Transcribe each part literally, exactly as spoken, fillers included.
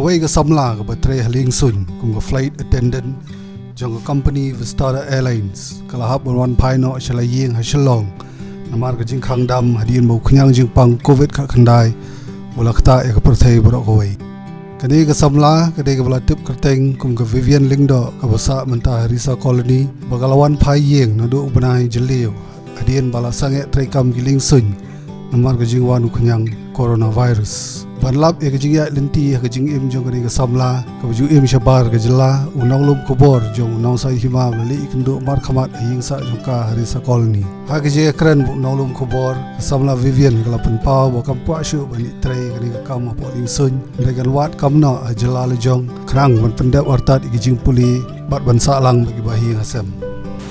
Kawei ka samla kaba trei ha liengsuiñ kum ka flight attendant jong ka company Vistara Airlines ka la hap ban wan phai noh sha la ïing ha Shillong namar ka jingkhang dam hadien ba u khñiang jingpang covid khatkhyndai u la ktah ïa ka pyrthei baroh kawei. Kane ka samla ka dei kaba la tip kyrteng kum ka Vivian Lyngdoh kaba sah mynta ha Risa Colony ba ka la wan phai ïing naduh u bnai Jylliew hadien ba la sangeh treikam ki liengsuiñ namar ka jingwan u khñiang coronavirus. Ban lap ïa ka jingïaid lynti ha ka jingim jong kane ka samla kaba ju im shabar ka jylla, u nonglum khubor jong u Nongsaiñ Hima u la leit ïakynduh markhmat ha ïing sah jong ka ha Risa Colony. Ha ka jingïakren bad u nonglum khubor, ka samla Vivian ka la pynpaw ba kam kwah shuh ban ïatrei kane ka kam hapoh liengsuiñ, hynrei kan wad kam noh ha jylla la jong khnang ban pyndep artat ïa ka jingpule bad ban sah lang bad kiba ha ïing ha sem.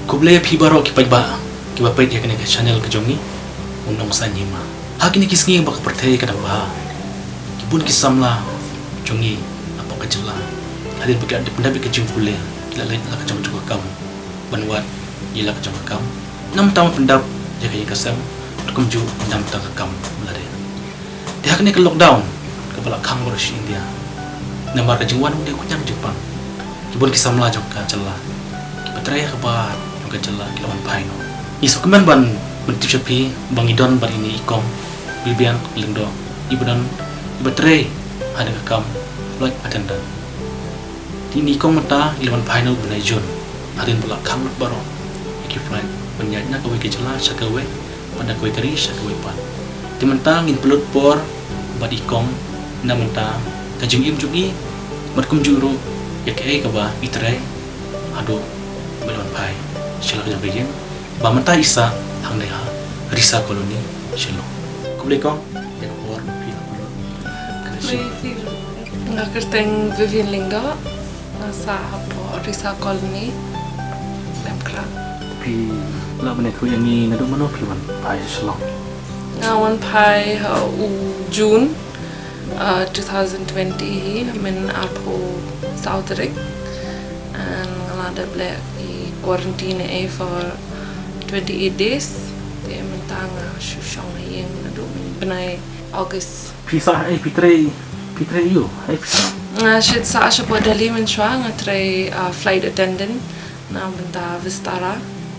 Khublei ïa phi baroh ki paidbah kiba peit ïa kane ka channel ka jong ngi, u Nongsaiñ Hima. Ha kine ki sngi ba ka pyrthei ka dang bha, ki bun ki samla jong ngi hapoh ka jylla, hadien ba ki la pyndep ïa ka jingpule, ki la leit la ka jong jong ka kam, ban wad ïa la ka jong ka kam. Namar ta ban pyndap ïa ka ïing ka sem, kumjuh namar ta ka kam lade. Te ha kane ka lockdown kaba la khang baroh shi India namar ka jingwan u khñiang jingpang, ki bun ki samla jong ka jylla kiba trei ha kaba jong ka jylla ki la wan phai noh. Ngi sngewkmen ban pyntip sha phi ba ngi don bad ine i kong Vivian Lyngdoh, iba don, iba trei ha kane ka kam flight attendant. Te ine i kong mynta i la wan phai noh u bnai June hadien ba la khang lut baroh ïa ki flight ban ïaid na kawei ka jylla sha kawei, bad na kawei ka ri sha kawei pat. Te mynta ngin pynlut por bad i kong na mynta ka jingim jong i, bad kumjuh ruh ïa kaei kaba i trei haduh ba i la wan phai sha la ka jong ka ïing ba mynta i sah hangne ha Risa Colony, Shillong. Khublei kong ïa ka por ba phi la pynlut. Khublei phi ruh. Nga kyrteng Vivian Lyngdoh. Nga sah hapoh Risa Colony, Lemkra. Phi lah ban ïathuh ïa ngi naduh mynno phi wan phai sha Shillong? Nga wan phai ha u June, uh, two thousand twenty hi, mynta arphew saw tarik. And nga la dep leh i quarantine eh for twenty-eight days. Te mynta nga shu shong ha ïing naduh mynne bnai August. Phi sah, eh, phi trei, phi trei aiu? Eh, phi sah? Nga shait sah shapoh Delhi mynshuwa, nga trei, uh, flight attendant na bynta Vistara,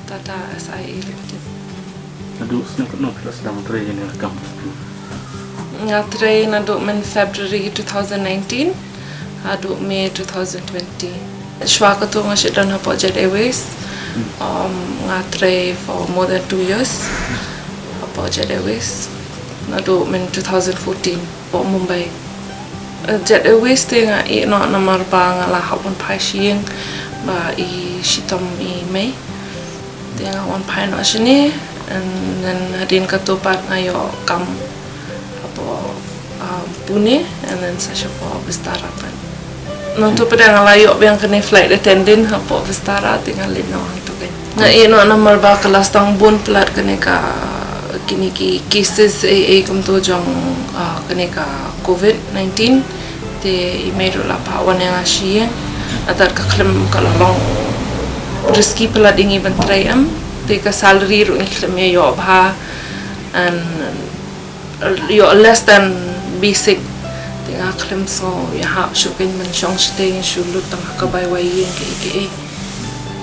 Tata S I A Limited. Naduh snem katno phi la sdang trei ïa kane ka kam? Nga trei naduh mynne February two thousand nineteen haduh May two thousand twenty. Shuwa kata nga shait don hapoh Jet Airways. Hmm. Um, nga trei for more than two years hapoh Jet Airways. Naduh mynne two thousand fourteen hapoh Mumbai. Eh, Jet Airways te nga ïeh noh namar ba nga la hap wan phai sha ïing ba i shitom i mei. Te nga wan phai noh shane, and then hadien kata pat nga ïoh kam hapoh, um, Pune, and then sa shapoh Vistara pat. Nangta pat nga la ïoh biang kane flight attendant hapoh Vistara, te nga leit noh hangta kein. Nga ïeh noh namar ba ka la sdang bun palat kane ka, kine ki cases eh, eh, kumta jong, ah, kane ka covid nineteen. Te i mei ruh la phah wan ïa nga sha ïing. Lada ka khlem ka la long risky palat ïa ngi ban trei em. Te ka salary ruh ngi khlem ïa ïoh bha. And ïoh less than basic. Te nga khlem sngew ïahap shuh kein ban shong shatei, shu lut tang ha ka bai wai ïing kaei kaei.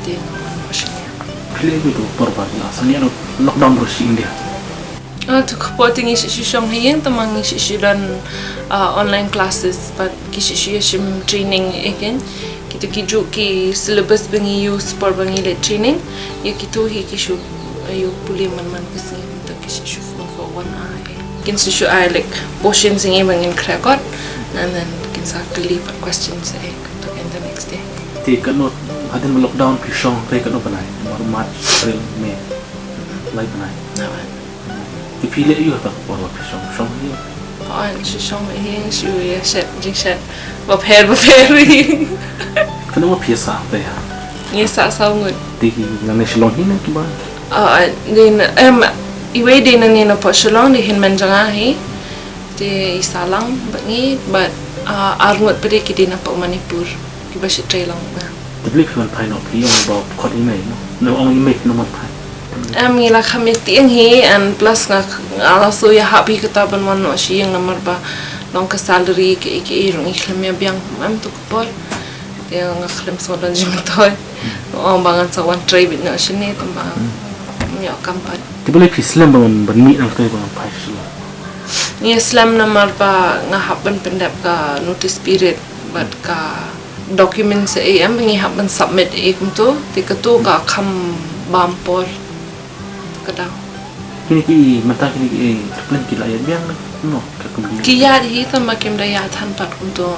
Te nga wan noh shane. Phi leh aiu to por ba la sangeh lockdown baroh shi India? Ah, to ka por te ngi shu shu shong ha ïing, tangba ngi shu shu don, ah, online classes, bad ki shu shu ïashim training eh kein. Kito kijuh ki syllabus ba ngi use por ba ngi leh training, ïa kito hi ki shu, ah, ïoh pule man man ka sngi, mynta ki shu shu phone for one hour eh. Kin shu shu ai, like, portions ïa ngi ba ngin khreh kot, and then kin sa kylli pat questions eh, to in the next day. Te katno, hadien ba lockdown phi shong, te katno bnai? Mar-, March, April, May. Lai bnai. Te phi leh aiu ha kata ka por ba phi shong, shong ha ïing? Hooid, shu shong ha ïing, shu ïa shet jingshet bapher bapher. Katno ngut phi ïa sah hangtei? Ngi sah saw ngut. Te ki nangne Shillong hi ne kiba? Hooid, dei na, em, iwei dei nangne napoh Shillong, dei hynmen jong nga hi. Te i sah lang bad ngi, bad, ah, ar ngut pat dei ki dei napoh Manipur. Kiba shu trei lang na. Te balei phi wan phai noh, phi ong ba khot i mei, no? No, ong i mei phin wan phai. Em, ngi la kham ïa tieng hi, and plus nga, nga la shu ïahap hi kata ban wan noh sha ïing namar ba Ong ka salary kaei kaei ruh ngi khlem ïa biang, em, tu ka por. Te nga khlem sngewdon jingmyntoi. Ong ba ngan sa wan trei beit noh shane, tang ba ngam ïoh kam pat. Te balei phi slem ban, ban mih nangta ban phai sha Shillong? Ngi slem namar ba nga hap ban pyndep ka notice period bad ka documents, eh, em, ngi hap ban submit, eh, kumto. Te kato ka kham bam por. Ka dang. Kine ki, mynta kine ki, eh, airplane ki la ïaid biang ne? No, ka company. Ki ïaid hi, tang ba kim da ïaid than pat kumto,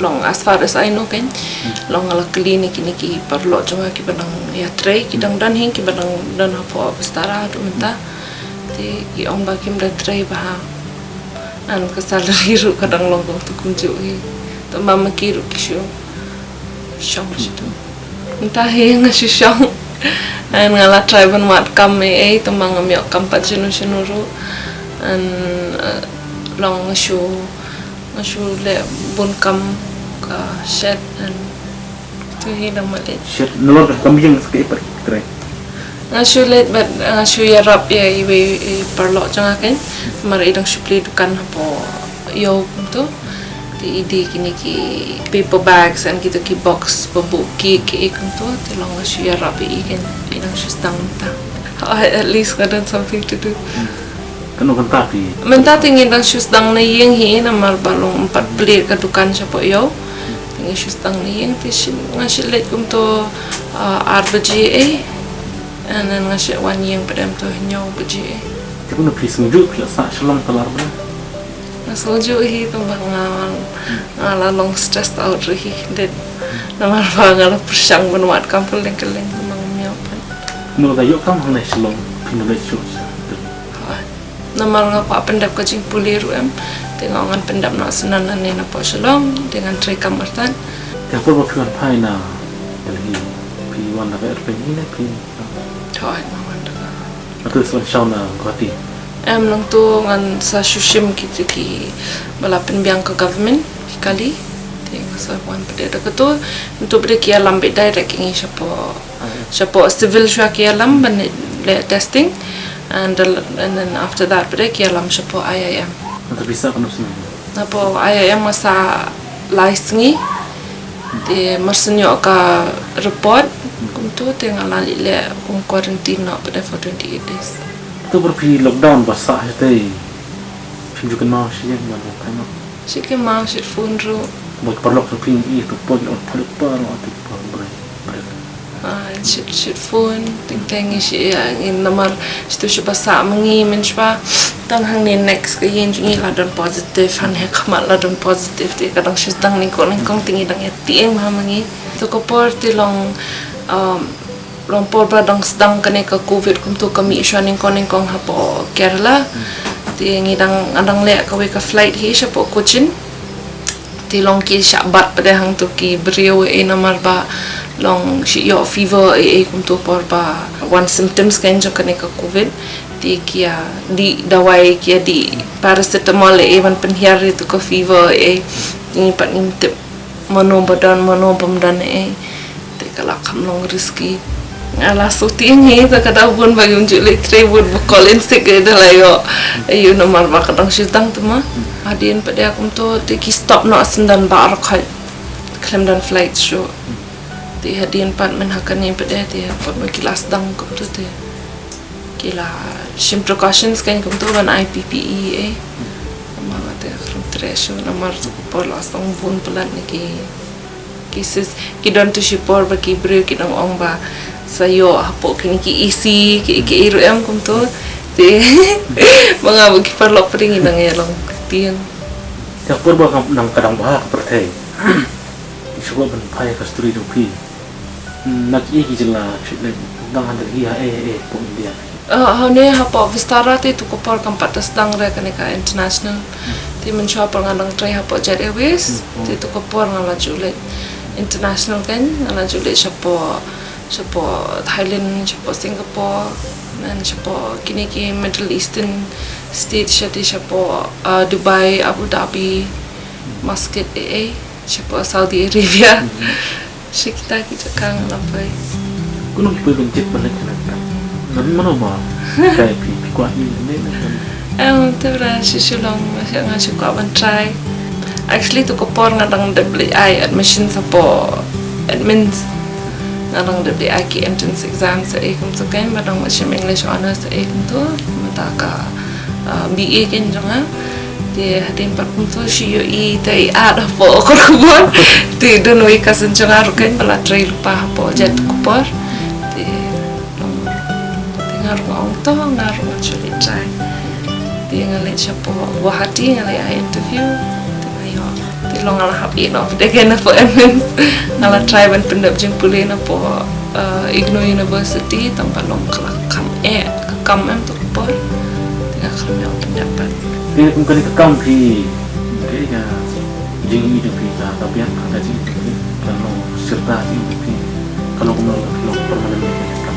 long as far as I know kan. Hmm. Long nga la kylli na kine ki paralok jong nga kiba dang ïatrei, ki dang don hi, kiba dang don hapoh Vistara haduh mynta. Te ki ong ba kim da trei bha. An ka salary ruh ka dang long kumto kumjuh hi. Tang ba ma ki ruh ki shu shong shitu. Mynta hi nga shu shong. An nga la try ban wad kam ei ei, tang ba ngam ïoh kam pat shano shano ruh. An, eh, long nga shu, nga shu leh bun kam ka shed, an tu hi dang mlien. Shed, nalor ka kam ïing sa kaei pat trei? Nga shu leit bad nga shu ïarap ïa iwei i paralok jong nga kan. Namar i dang shu plie dukan hapoh ïew kumto. Te i die kine ki paper bags and kito ki box ba buh cake, eh, kumto. Te long nga shu ïarap ïa i kan, i dang shu sdang mynta. At least nga don something to do. Kano kynta phi? Mynta te ngi dang shu sdang na ïing hi, namar ba long ym pat plie ka dukan shapoh ïew. Te ngi shu sdang na ïing, te shu, nga shu leit kumto, ah, ar baje, eh. And then nga shu wan ïing pat em to hynñiew baje, eh. Te kumno phi sngewjuh phi la sah Shillong ka lar bnai? Nga sngewjuh hi, tang ba nga, nga la long stressed out ruh hi, dei namar ba nga la pyrshang ban wad kam kylleng kylleng, tang ba ngam ïoh pat. Kumno da ïoh kam hangne Shillong, phi nang leit shuh sha. Hooid. Namar nga kwah pyndep ka jingpule ruh em. Te nga ong ngan pyndep noh syndon nangne napoh Shillong, te ngan trei kam artat. Te hapoh ba phi wan phai na Delhi, phi wan da ka airplane hi ne phi? Hooid, nga wan da ka. Hato sa wan shaw na Guwahati? Em, nangto ngan sa shu shim kito kiba la pynbiang ka government, ki kali. Te nga sa wan pat da kato, nangto pat ki ïalam beit direct ïa ngi shapoh, shapoh civil shuwa ki ïalam ban leh testing. And, and then after that pat ki ïalam shapoh I I M. Nangto phi sah katno snem? Napoh I I M nga sah lai sngi. Te mar shu ïoh ka report kumto te nga la leit leh home quarantine noh pat for twenty-eight days. Te por phi lockdown ba sah shatei, phim ju kynmaw shi ïing ban phai noh? Shi kynmaw, shi phone ruh. Ba ki paralok phi ïa tu por ïa tu por ïa tu por bre bre. Ah, shit, shit phone, teng teng ngi shi, ah, ngi namar shitu shi ba sah ma ngi, mynshuwa tang hangne next ka ïing jong ngi la don positive, hangne khmat la don positive, te ka dang shu sdang nyngkong nyngkong, te ngi dang ïa tieng bha ma ngi. Tu ka por te long, um, long por ba dang sdang kane ka covid kumto, ka mih shuwa nyngkong nyngkong hapoh Kerala. Te ngi dang, nga dang leh kawei ka flight hi shapoh Cochin. Te long ki shah bat pat hangto ki briew, eh, namar ba long shi ïoh fever, eh, eh, kumto por ba wan symptoms kan jong kane ka covid. Te ki ïa dih dawai, ki ïa dih paracetamol, eh, eh, ban pynhiar ïa tu ka fever, eh. Ngi pat ngim tip mano ba don, mano bym don, eh. Te ka la kham long risky. Nga la shu tieng hi, te ka dei bun ba ngim ju leit trei, bun ba call in sick, eh, da la ïoh. Aïu, namar ba ka dang shu sdang te ma. Hadien pat de kumto te ki stop noh syndon baroh khoit. Khlem don flight shuh. Te hadien pat mynta ha kane pat de te pat ba ki la sdang kumto te ki la shim precautions kan kumto ban ai P P E, eh. Namar te khlem trei shuh namar tu ka por la sdang bun palat na ki cases, ki don tu shi por ba ki briew ki dang ong ba sa ïoh hapoh kine ki E C, ki, ki ruh em kumto. Te ma nga bad ki paralok pat ngi dang ïa long tieng. Te por ba ka dang, ka dang bha ka pyrthei, shu ban phai ka story jong phi. Na ki, ki jylla, dang ha Delhi ha, eh, eh, hapoh India. Ah, ha ne hapoh Vistara te tu ka por kam pat da sdang re kane ka international. Te mynshuwa por nga dang trei hapoh Jet Airways. Hmm. Te tu ka por nga la ju leit international kan, nga la ju leit shapoh, shapoh Thailand, shapoh Singapore, then shapoh kine ki Middle Eastern state, sha te shapoh, ah, Dubai, Abu Dhabi, Muscat, eh, eh, shapoh Saudi Arabia. Hmm. Shi kita ki jaka nga la poi. Kumno phi poi ban jied ban leit kane ka? Namar mano ba kai phi, phi kwah hi ne, ne, ne? Em, te bra shi shu long, nga shu kwah ban try. Actually tu ka por nga dang dep leh ai admission sa po admins. Nga dang dep leh ai ki entrance exam sa e kumtu kan, ba dang shim English honours sa e kumtu. Mynta ka uh, B A kan jong nga. Te hadien pat kumtu shi ïohi te i at hapoh Kor Kubor. Te don wei ka cousin jong nga ruh kan ba la trei lypa hapoh jait ka por. Te Te nga ruh nga ong to, nga ruh ngan shu leit try. Te nga leit shapoh Guwahati, nga leit ai interview. Te nga ïoh. Te long nga la hap ïeh noh pdeng na poh admins. Nga la try ban pyndep jingpule na poh uh, IGNOU University, tang ba long ka la kham eh, ka kam em tu ka por. Te nga kham ïoh pyndep pat. Te kum kane ka kam phi, ka jingim jong phi ka, ka biang ka jingim jong phi, ka long sirta jingim jong phi, ka long kumno, ka long permanent jong phi ka kam?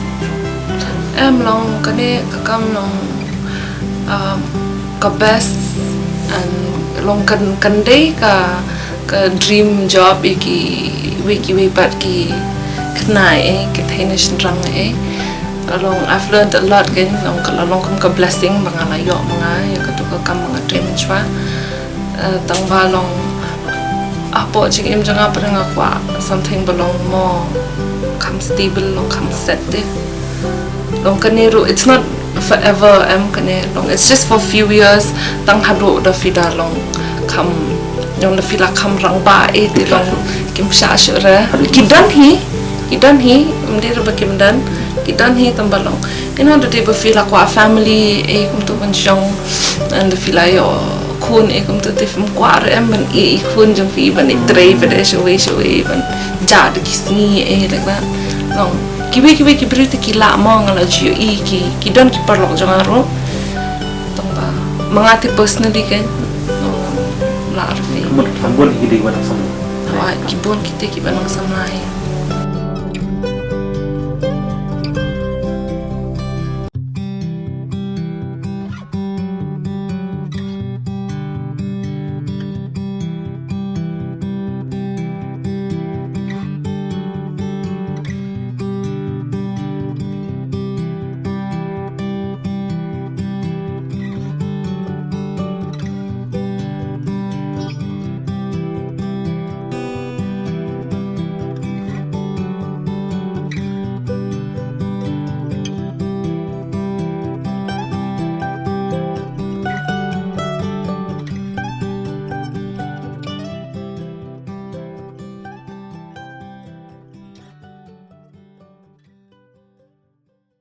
Em, long kane ka kam long um, ka best and long kan, kan dei ka, ka dream job ïa kiwei kiwei pat ki khynnah eh, ki thei na shynrang eh. Long I've learned a lot kan, long ka la long kum ka blessing ba nga la ïoh ma nga ïa katu ka kam ba nga trei mynshwa. Uh, tang ba long hapoh jingim jong nga pat nga kwah something ba long mo kham stable, long kham set te. Long kane ruh it's not forever em kane, long it's just for few years, tang haduh da phi da long kham, long da phi la kham rangbah eh te long kim shah shuh re. Ki don hi, ki don hi, ym dei ruh ba kim don, ki don hi tang ba long. You know, da dei ba phi la kwah family eh kumtu ban shong, and da phi la ïoh khun eh kumtu te phim kwah ruh em ban ïeh ïa i khun jong phi ban ïa trei pat eh shawei shawei ban jah da ki sngi eh like that. Long kiwei kiwei ki briew te ki lah mo, nga la ju ïohi ki, ki don ki paralok jong nga ruh. Tang ba ma nga te personally kan, long lah ruh phi. Ka mut ka bun ki dei ba dang samla. Hooid, ki bun kite kiba nang samla hi.